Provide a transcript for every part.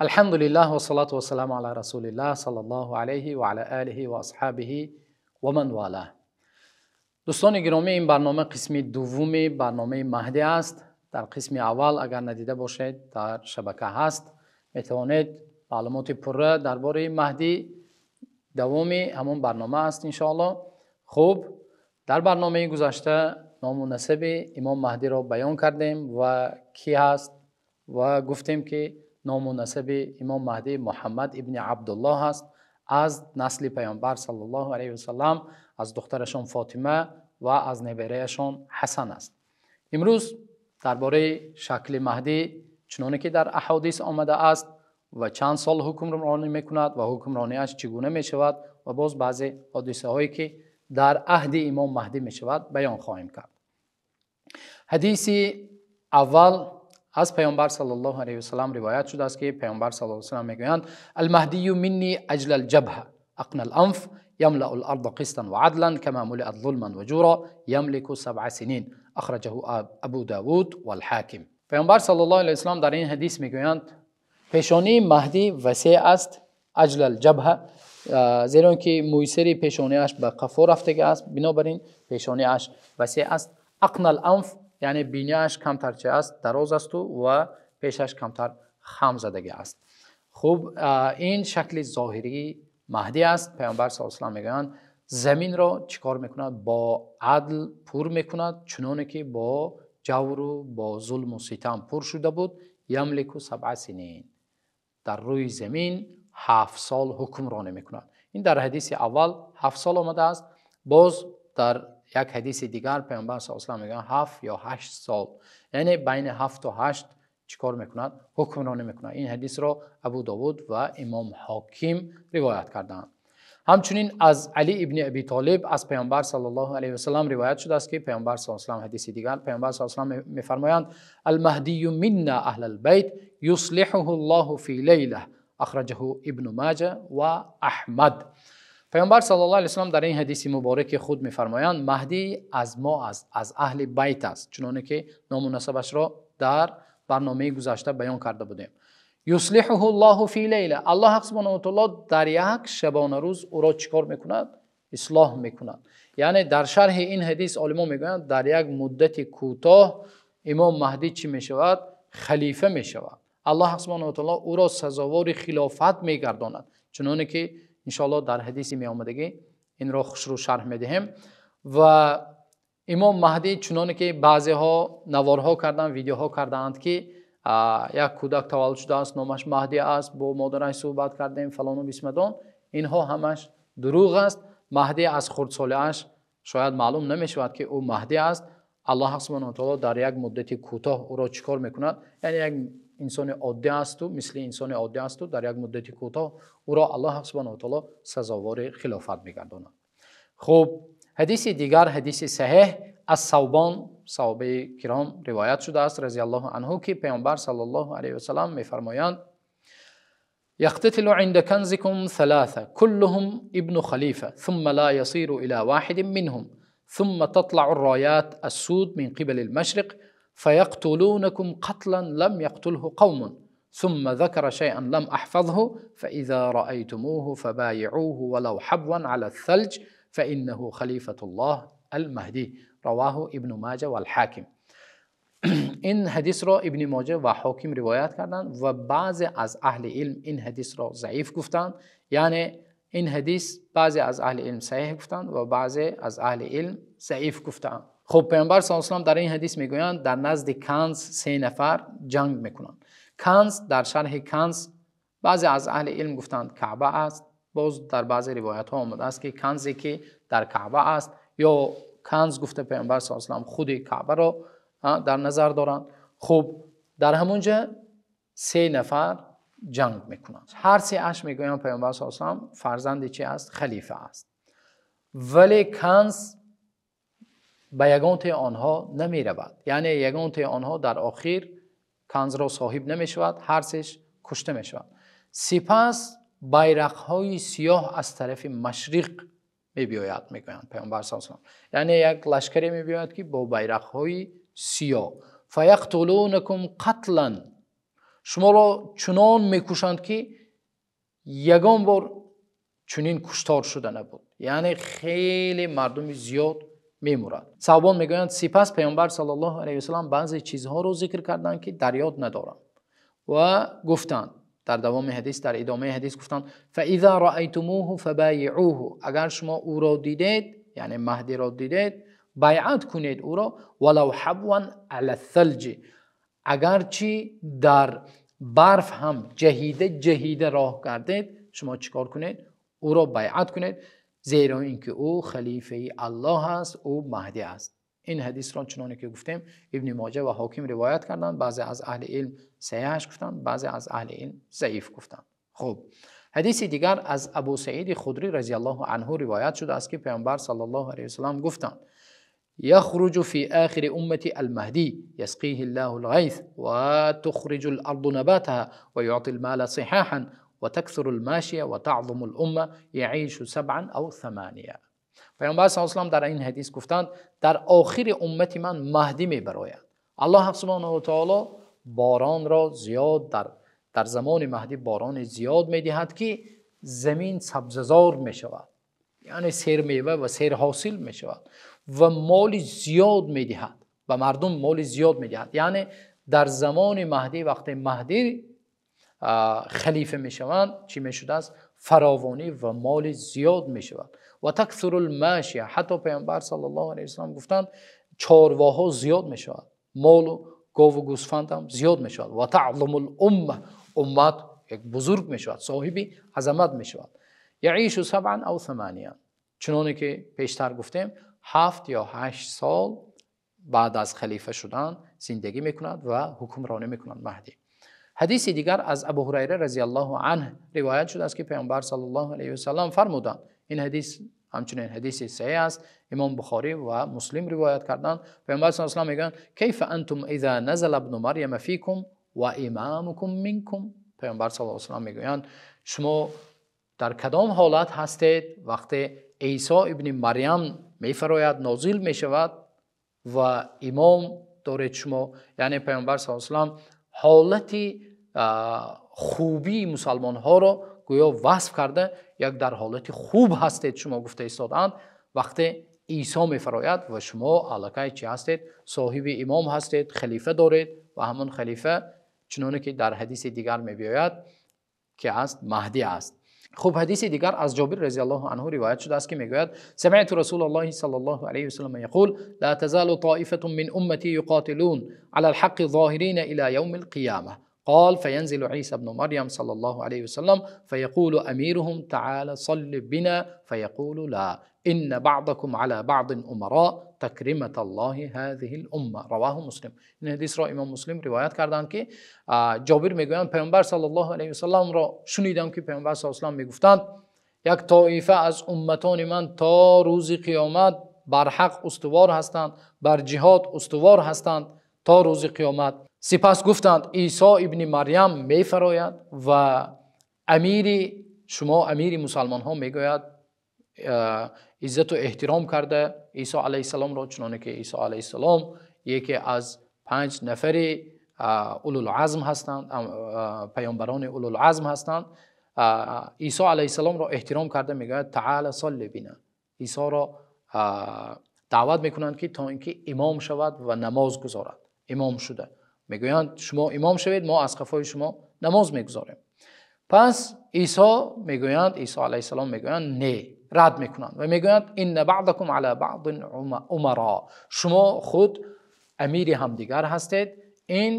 Алҳамдулиллаҳ вассалату вассаламу ала расулиллаҳ саллаллоҳу алайҳи ва ала олиҳи ва асҳобиҳи ва ман валаҳ. Дӯстони гиромӣ, ин барнома қисми дуввуми барномаи Маҳдӣ аст. Дар қисми аввал агар надида бошед, дар шабака ҳаст, метавонед маълумоти пурра дар бораи Маҳдӣ, давоми ҳамон барнома аст, иншоаллоҳ. Хуб, дар барномаи гузашта ному насаби имом Маҳдиро баён кардем ва кӣ ҳаст ва гуфтем, ки ному насаби имом Маҳдӣ Муҳаммад ибни Абдуллоҳ аст, аз насли Пайғамбар саллаллоҳу алайҳи васаллам, аз духтарашон Фотима ва аз небераашон Ҳасан аст. Имрӯз дар бораи шакли Маҳдӣ, чуноне ки дар аҳодис омадааст ва чанд сол ҳукмронӣ мекунад ва ҳукмронияш чӣ гуна мешавад ва боз баъзе ҳодисаҳое ки дар аҳди имом Маҳдӣ мешавад баён хоҳем кард. Ҳадиси аввал аз Пайғамбар саллаллоҳу алайҳи васаллам ривоят шудааст, ки Пайғамбар саллаллоҳу алайҳи васаллам мегӯянд: Ал-Маҳдию минни аҷлал ҷабҳа ақнал анф ямлаул арда қистан ва адлан кама мулиат зулман ва ҷура ямлику сабъа синин. Ахраҷаҳу Абу Давуд вал Ҳоким. Пайғамбар саллаллоҳу алайҳи васаллам дар ин ҳадис мегӯянд: пешонии Маҳдӣ васеъ аст, аҷлал ҷабҳа, зеро ки мӯйсари пешониаш ба қафо рафтага аст, бинобар ин пешониаш васеъ аст. Ақнал анф, яъне биниаш камтар чи аст, дароз асту ва пешаш камтар хам задага аст. Хуб, ин шакли зоҳирии Маҳдӣ аст. Пайғамбар саллаллоҳу алайҳи васаллам мегӯянд: заминро чӣ кор мекунад? Бо адл пур мекунад, чуноне ки бо ҷавру бо зулму ситам пур шуда буд. Ямлику сабъа синин, дар рӯи замин 7 сол ҳукмронӣ мекунад. Ин дар ҳадиси аввал 7 сол омадааст. Боз дар як ҳадиси дигар Пайғамбар саллаллоҳу алайҳи васаллам мегӯянд 7 ё 8 сол, яъне байни 7 то 8 чӣ кор мекунад? Ҳукмронӣ мекунад. Ин ҳадисро Абу Давуд ва имом Ҳоким ривоят кардаанд. Ҳамчунин аз Али ибни Аби Толиб аз Пайғамбар саллаллоҳу алайҳи васаллам ривоят шудааст, ки Пайғамбар саллаллоҳу алайҳи васаллам ҳадиси дигар Пайғамбар саллаллоҳу алайҳи васаллам мефармоянд: Ал-Маҳдию минна аҳлал байт юслиҳуҳу Аллоҳу фи лайла. Ахраҷаҳу Ибну Маҷа ва Аҳмад. Пайғамбар саллаллоҳу алайҳи васаллам дар ин ҳадиси мубораки худ мефармоянд: Маҳдӣ аз мо аст, аз аҳли байт аст, чуноне ки ному насабашро дар барномаи гузашта баён карда будем. Юслиҳуҳу Аллоҳу фи лайла, Аллоҳ субҳонаҳу ва таъоло дар як шабонарӯз ӯро чӣ кор мекунад? Ислоҳ мекунад. Яъне дар шарҳи ин ҳадис олимо мегӯянд, дар як муддати кӯтоҳ имом Маҳдӣ чӣ мешавад? Халифа мешавад. Аллоҳ субҳонаҳу ва таъоло ӯро сазовори хилофат мегардонад, чуноне ки иншоаллоҳ дар ҳадиси меомадагӣ инро хушрӯ шарҳ медиҳем. Ва имом Маҳдӣ, чуноне ки баъзеҳо наворҳо карданд, видеоҳо кардаанд, ки як кӯдак таваллуд шудааст, номаш Маҳдӣ аст, бо модараш суҳбат кардем, фалону бисмадон, инҳо ҳамаш дурӯғ аст. Маҳдӣ аз хурдсолиаш шояд маълум намешавад, ки ӯ Маҳдӣ аст. Аллоҳ субҳонаҳу ва таъоло дар як муддати кӯтоҳ ӯро чӣ кор мекунад? Яъне як инсони оддӣ асту, мисли инсони оддӣ асту, дар як муддати кӯтоҳ ӯро Аллоҳ субҳонаҳу ва таъоло сазовори хилофат мегардонад. Хуб, ҳадиси дигар, ҳадиси саҳеҳ аз Савбон саҳобаи киром ривоят шудааст разияллоҳу анҳу, ки Пайғамбар саллаллоҳу алайҳи васаллам мефармоянд: يقتتل عند كنزكم ثلاثة كلهم ابن خليفة ثم لا يصير إلى واحد منهم ثم تطلع الرايات السود من قبل المشرق فيقتلونكم قتلا لم يقتله قوم ثم ذكر شيئا لم أحفظه فإذا رأيتموه فبايعوه ولو حبوا على الثلج فإنه خليفة الله المهدي. رواه ابن ماجه والحاكم. ин ҳадисро Ибни Моҷа ва Ҳоким ривоят карданд ва баъзе аз аҳли илм ин ҳадисро заиф гуфтанд. Яъне ин ҳадис баъзе аз аҳли илм саҳеҳ гуфтанд ва баъзе аз аҳли илм заиф гуфтанд. Хуб, Пайғамбар саллаллоҳу алайҳи васаллам дар ин ҳадис мегӯянд, дар назди канз 3 нафар ҷанг мекунанд. Канз, дар шарҳи канз баъзе аз аҳли илм гуфтанд Каъба аст. Боз дар баъзе ривоятҳо омадааст, ки канзе ки дар Каъба аст, ё канз гуфта Пайғамбар саллаллоҳу алайҳи васаллам худи Каъбаро дар назар доранд. Хуб, дар ҳамон ҷа 3 нафар ҷанг мекунанд. Ҳар сеаш мегӯянд Пайғамбар саллаллоҳу алайҳи васаллам фарзанди чи аст? Халифа аст. Вале канз ба ягонтаи онҳо намеравад. Яъне ягонтаи онҳо дар охир канзро соҳиб намешавад, ҳар сеш кушта мешавад. Сипас байрақҳои сиёҳ аз тарафи машриқ мебиёяд, мегӯянд Пайғамбар саллаллоҳу алайҳи васаллам. Яъне як лашкаре мебиёяд, ки бо байрақҳои сиёҳ. Фаяқтулунакум қатлан, Шуморо чунон мекушанд, ки ягон бор чунин куштор шуда набуд. Яъне хеле мардуми зиёд мемурад. Савбон мегӯянд: сипас Паёмбар саллаллоҳу алайҳи васаллам баъзе чизҳоро зикр карданд, ки дар ёд надорам, ва гуфтанд дар идомаи ҳадис, дар идомаи ҳадис гуфтанд: فإذا رأيتموه فبايعوه. Агар шумо ӯро дидед, яъне Маҳдиро дидед, байъат кунед ӯро, ولو حبوا على الثلج, агарчи дар барф ҳам ҷаҳида ҷаҳида роҳ кардед, шумо чӣ кор кунед? Ӯро байъат кунед, зеро инки ӯ халифаи Аллоҳ аст, ӯ Маҳдӣ аст. Ин ҳадисро чунонки гуфтем, Ибни Моҷа ва Ҳоким ривоят карданд. Баъзе аз аҳли илм саҳеҳаш гуфтанд, баъзе аз аҳли илм заиф гуфтанд. Хуб, ҳадиси дигар аз Абу Саиди Худрӣ разияллоҳу анҳу ривоят шудааст, ки Паёмбар саллаллоҳу алайҳи васаллам гуфтанд: يخرج في آخر أمتي المهدي يسقيه الله الغيث وتخرج الأرض نباتها ويعطي المال صحاحا وتكثر الماشية وتعظم الأمة يعيش 7 أو 8. Паёмбар саллаллоҳу алайҳи васаллам дар ин ҳадис гуфтанд: дар охири уммати ман Маҳдӣ мебарояд. Аллоҳ субҳонаҳу ва таъоло боронро зиёд дар замони Маҳдӣ борони зиёд медиҳад, ки замин сабзазор мешавад, яъне сермева ва серҳосил мешавад, ва моли зиёд медиҳад ба мардум, моли зиёд медиҳад. Яъне дар замони Маҳдӣ, вақте Маҳдӣ халифа мешаванд, чӣ мешудааст? Фаровонӣ ва моли зиёд мешавад. وتكثر الماشية. Ҳатто Паёмбар саллаллоҳу алайҳи васаллам гуфтанд, чорвоҳо зиёд мешавад, молу гову гӯсфанд ҳам зиёд мешавад. وتعظم الأمة. Уммат як бузург мешавад, соҳиби азамат мешавад. يعيش 7 أو 8. Чуноне ки пештар гуфтем, 7 ё 8 сол баъд аз халифа шудан зиндагӣ мекунад ва ҳукмронӣ мекунад Маҳдӣ. Ҳадиси дигар аз Абу Ҳурайра разияллоҳу анҳ ривоят шудааст, ки Паёмбар саллаллоҳу алайҳи васаллам фармуданд. Ин ҳадис ҳамчунин ҳадиси саҳеҳ аст, Имом Бухорӣ ва Муслим ривоят карданд. Паёмбар саллаллоҳу алайҳи васаллам мегӯянд: كيف أنتم إذا نزل ابن مريم فيكم وإمامكم منكم. Паёмбар саллаллоҳу алайҳи васаллам мегӯянд: шумо дар кадом ҳолат ҳастед, вақте Исо ибни Марьям мефарояд, нозил мешавад ва имом доред шумо? Яъне Паёмбар саллаллоҳу алайҳи васаллам ҳолати хубии мусалмонҳоро гӯё васф карда, як дар ҳолати хуб ҳастед шумо гуфта истодаанд, вақте Исо мефарояд ва шумо аллакай чӣ ҳастед? Соҳиби имом ҳастед, халифа доред. Ва ҳамон халифа, чуноне ки дар ҳадиси дигар мебиёяд, ки аст? Маҳдӣ аст. Хуб, ҳадиси дигар аз Ҷобир разияллоҳу анҳу ривоят шудааст, ки мегӯяд: سمعت رسول الله صلى الله عليه وسلم يقول: لا تزال طائفة من أمتي يقاتلون على الحق ظاهرين إلى يوم القيامة. قال: فينزل عيسى ابن مريم صلى الله عليه وسلم، فيقول أميرهم: تعال صل بنا. فيقول: لا، إن بعضكم على بعض أمراء، تكرمة الله هذه الأمة. رواه مسلم. Ин ҳадисро Имом Муслим ривоят карданд, ки Ҷобир мегӯянд, Паёмбар саллаллоҳу алайҳи васалламро шунидам, ки Паёмбар саллаллоҳу алайҳи васаллам мегуфтанд: як тоифа аз умматони ман то рӯзи қиёмат бар ҳақ устувор ҳастанд, бар ҷиҳод устувор ҳастанд то рӯзи қиёмат. Сипас гуфтанд, Исо ибни Марьям мефарояд ва амири шумо, амири мусалмонҳо мегӯяд, иззату эҳтиром карда Исо алайҳиссаломро, чуноне ки Исо алайҳиссалом яке аз панҷ нафари улулазм ҳастанд, паёмбарони улулазм ҳастанд, Исо алайҳиссаломро эҳтиром карда мегӯяд: تعال صل بنا. Исоро даъват мекунанд, ки то ин ки имом шавад ва намоз гузорад. Имом шуда мегӯянд: шумо имом шавед, мо аз қафои шумо намоз мегузорем. Пас Исо мегӯянд, Исо алайҳиссалом мегӯянд: не, рад мекунанд ва мегӯянд: إن بعضكم على بعض أمراء. Шумо худ амири ҳамдигар ҳастед. Ин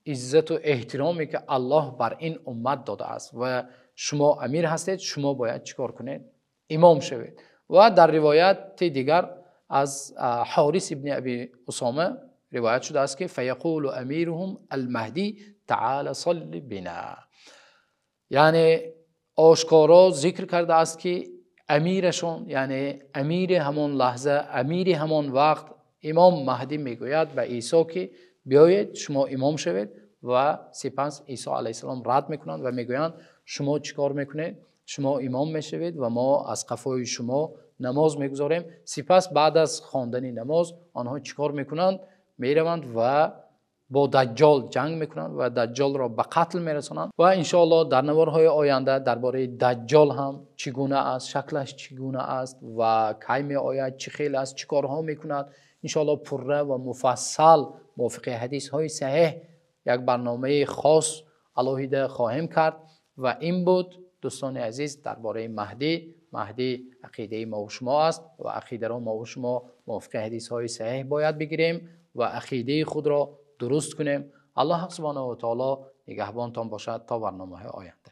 иззату эҳтироме ки Аллоҳ бар ин уммат додааст ва шумо амир ҳастед, шумо бояд чӣ кор кунед? Имом шавед. Ва дар ривояти дигар аз Ҳорис ибни Аби Усома ривоят шудааст, ки فيقول أميرهم المهدي: تعال صل بنا. Яъне ошкоро зикр кардааст, ки амирашон, яъне амири ҳамон лаҳза, амири ҳамон вақт, имом Маҳдӣ мегӯяд ба Исо, ки биёед, шумо имом шавед. Ва сипас Исо алайҳиссалом рад мекунанд ва мегӯянд: шумо чӣ кор мекунед? Шумо имом мешавед ва мо аз қафои шумо намоз мегузорем. Сипас баъд аз хондани намоз онҳо чӣ кор мекунанд? Мераванд ва бо Даҷҷол ҷанг мекунанд ва Даҷҷолро ба қатл мерасонанд. Ва иншоаллоҳ дар наворҳои оянда дар бораи Даҷҷол ҳам чӣ гуна аст, шаклаш чӣ гуна аст ва кай меояд, чӣ хел аст, чӣ корҳо мекунад, иншоаллоҳ пурра ва муфассал мувофиқи ҳадисҳои саҳеҳ як барномаи хос алоҳида хоҳем кард. Ва ин буд, дӯстони азиз, дар бораи Маҳдӣ. Маҳдӣ ақидаи мо ва шумо аст ва ақидаро мо ва шумо мувофиқи ҳадисҳои саҳеҳ бояд бигирем ва ақидаи худро дуруст кунем. Аллоҳ субҳонаҳу ва таоло нигаҳбонтон бошад то барномаҳои оянда.